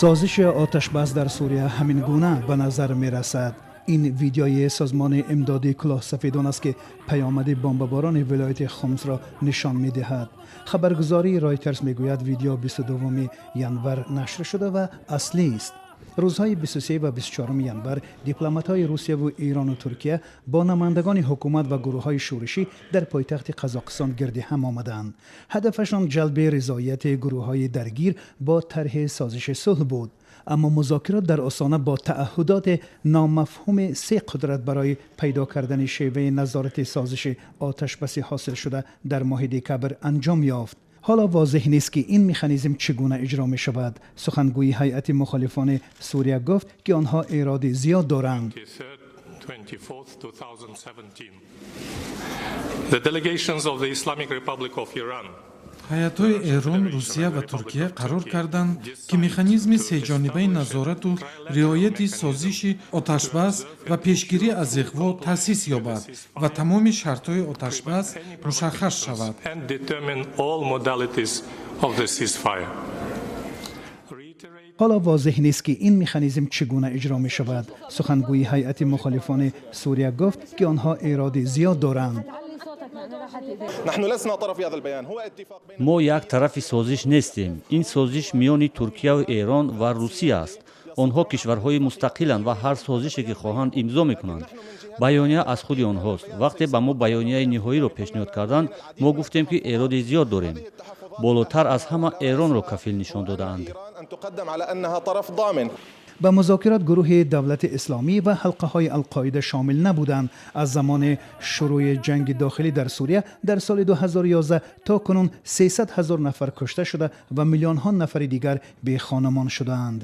Созиши оташбас дар Сурия ҳамин гуна ба назар мерасад. Ин видеои созмони имдодии кулоҳсафедон аст, ки паёмади бомбаборони вилояти Хомсро нишон медиҳад. Хабаргузории Ройтерс мегӯяд, видео 22 январ нашр шуда ва аслист. Рӯзҳои 23 ва 24 январ дипломатҳои Русияву Эрону Туркия бо намояндагони ҳукумат ва гурӯҳҳои шӯришӣ дар пойтахти Қазоқистон гирди ҳам омаданд. Ҳадафашон ҷалби ризояти гурӯҳҳои даргир бо тарҳи созиши сулҳ буд. Аммо музокирот дар Остона бо таъаҳҳудоти номафҳуми се қудрат барои пайдо кардани шеваи назорати созиши оташбаси ҳосилшуда дар моҳи декабр анҷом ёфт. Ҳоло возеҳ нест, ки ин механизм чӣ гуна иҷро мешавад. Сухангӯи ҳайати мухолифони Сурия гуфт, ки онҳо эроди зиёд доранд. 24th, 2017. The delegations of the Islamic Republic of Iran, Ҳайатҳои Эрон, Русия ва Туркия қарор карданд, ки механизми сеҷонибаи назорату риояти созиши оташбас ва пешгирӣ аз иғво таъсис ёбад ва тамоми шартҳои оташбас мушаххас шавад. and determine all modalities of the ceasefire. Reiterate Ҳоло возеҳ нест, ки ин механизм чӣ гуна иҷро мешавад. Сухангӯи ҳайати мухолифони Сурия гуфт, ки онҳо эроди зиёд доранд. نحن لسنا طرف في هذا البيان، هو اتفاق بين Мо як тарафи созиш нестем. Ин созиш миёни Туркияу Эрон ва Русия аст. Онҳо кишварҳои мустақиланд ва ҳар созише ки хоҳанд, имзо мекунанд. Баёния аз худи онҳост. Вақте ба мо баёнияи ниҳоиро пешниҳод карданд, мо гуфтем, ки эроди зиёд дорем. Болотар аз ҳама Эронро кафил нишон додаанд. إيران أن تقدم على أنها طرف ضامن. Ба музокирот гурӯҳи Давлати Исломӣ ва ҳалқаҳои Алқоида шомил набуданд. Аз замони шурӯи ҷанги дохилӣ дар Сурия дар соли 2011 то кунун 300 ҳазор нафар кушта шуда ва миллионҳо нафари дигар бехонамон шудаанд.